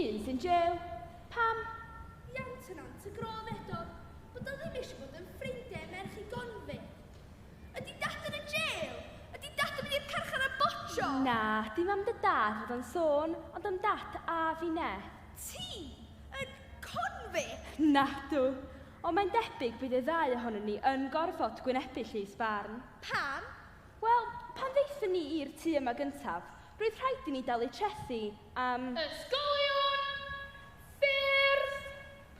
Un sy'n jail. Pam? Iant yn ant y grof edo, bod o ddim eisiau bod yn ffrindiau merch i gonvict. Ydy dad yn y jail? Ydy dad yn mynd i'r carchar am botsio? Na, dim am dy dad fod o'n sôn, ond am dad a finne. Ti? Yn convict? Nadw. Ond mae'n debyg bydd y ddau ohonon ni yn gorfod gwynebu llys barn. Pam? Wel, pan ddaethon ni i'r tŷ yma gyntaf, roedd rhaid i ni dalu trethi am... Ysgolion, ffyrdd,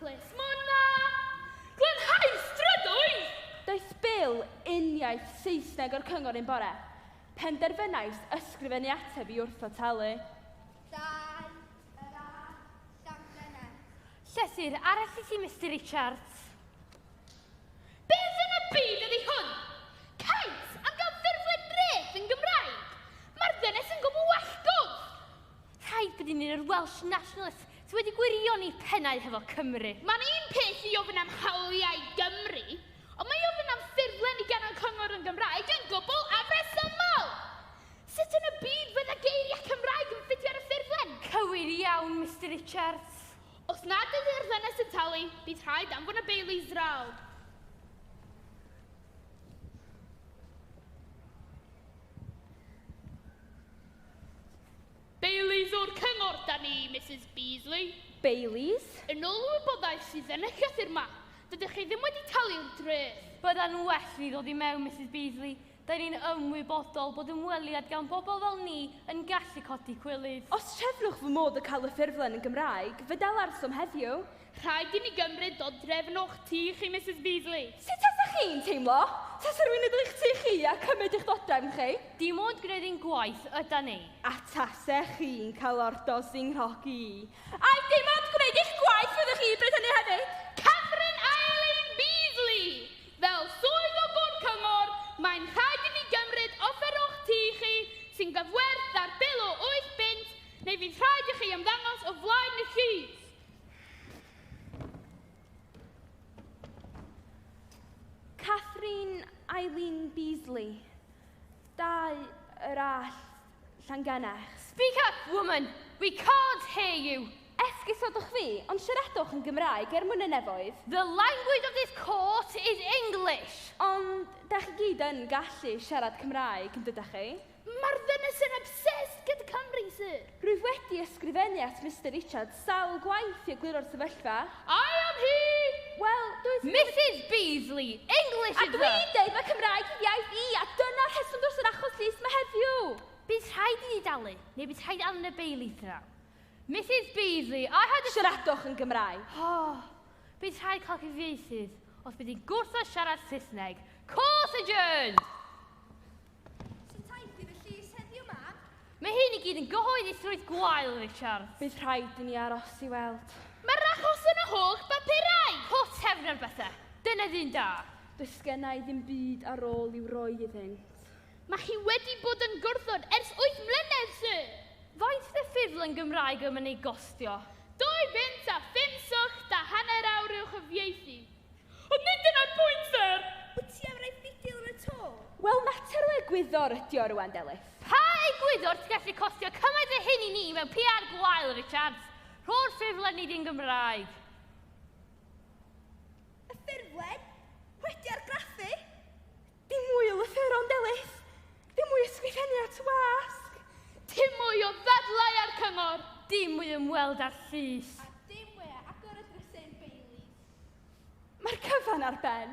plismona, glanhau strydoedd! Daeth bil uniaith Saesneg o'r cyngor un bore. Penderfynais ysgrifennu ateb i wrthod talu. Dau, yr A, Llangennech. Llythyr arall i ti, Mister Richards. Beth yn y byd ydi hwn? Cais am gael ffurflen dreth yn Gymraeg? Mae'r ddynes yn gwbl wallgof! Rhaid bod un o'r Welsh Nationalists sydd wedi gwirioni pennau hefo Cymru. Mae'n un peth i ofyn am hawliau Gymru, ond mae ofyn am ffurflen i ganol cyngor yn Gymraeg yn gwbl afresymol! Sut yn y byd fydda geiriau Cymraeg yn ffitio ar y ffurflen? Cywir iawn, Mister Richards. Os nad ydy'r ddynes yn talu, bydd rhaid anfon y Baileys draw. Baileys o'r cyngor da ni, Mrs Beasley. Baileys? Yn ôl y wybodaeth sydd yn y llythyr ma, dydych chi ddim wedi talu'r dreth. Bydda'n well ni ddod i mewn, Mrs Beasley. Da ni'n ymwybodol bod ymweliad gan bobl fel ni yn gallu codi cwilydd. Os trefnwch fy modd o cael y ffurflen yn Gymraeg, fe dala'r swm heddiw. Rhaid i ni gymryd dodrefn o'ch tŷ chi, Mrs Beasley. Sut tasa chi'n teimlo? Tasa rhywun yn dod i'ch tŷ chi a cymryd eich dodrefn chi? Dim ond gwneud ein gwaith yda ni. A tase chi'n cael ordos i'n nghrogi i. Ai dim ond gwneud eich gwaith fyddwch chi bryd hynny hefyd? Catherine Eileen Beasley! Fel swyddog o'r cyngor, mae'n rhaid i ni gymryd offer o'ch tŷ chi sy'n gyfwerth â'r bil o 8 bunt, neu fydd rhaid i chi ymddangos o flaen y llys. Catherine Eileen Beasley. Dau yr all Llangennech. Speak up, woman! We can't hear you! Esgusodwch fi, ond siaradwch yn Gymraeg er mwyn y nefoedd. The language of this court is English! Ond da chi gyd yn gallu siarad Cymraeg, yn dydach chi? Mae'r ddynes yn obsessed gyda Cymru, sir. Rwyf wedi ysgrifennu at Mr Richards sawl gwaith i egluro'r sefyllfa. I am he! Wel, does... Mrs Beasley, English A is the... dwi'n deud mae Cymraeg yw iaith i, a dyna'r rheswm dros yr achos llys 'ma heddiw. Bydd rhaid i ni dalu, neu bydd rhaid anfon y Baileys draw. Mrs Beasley, I had a... Siaradwch yn Gymraeg. Oh, bydd rhaid cael cyfieithydd os bydd hi'n gwrthod siarad Saesneg. Court adjourned! Sut aeth i'r llys heddiw, mam? Mae hyn i gyd yn gyhoeddusrwydd gwael, Richard. Bydd rhaid i ni aros i weld. Mae'r achos yn y holl bapurau! Pwt trefn ar bethau. Dyna ddyn da. Does genna i ddim byd ar ôl i'w roi iddynt. Mae hi wedi bod yn gwrthod ers 8 mlynedd, sir! Faint fydd y ffurflen Gymraeg yma'n ei gostio? 2 bunt a 5 swllt a hanner awr i'w chyfieithu. Ond nid dyna'r pwynt, sir! Wyt ti am roi ffidil yn y to? Wel, mater o egwyddor ydi o rwan, Delyth. Pa egwyddor sy'n gallu costio cymaint o hyn i ni mewn PR gwael, Richards? Rho'r ffurflen i di'n Gymraeg. Y ffurflen? Wedi argraffu? Dim mwy o lythyron, Delyth. Dim mwy o ysgrifennu at wasg. Dim mwy o ddadlau â'r cyngor. Dim mwy o ymweld â'r llys. A dim mwy o agor y drysau'n Baileys. Mae'r cyfan ar ben.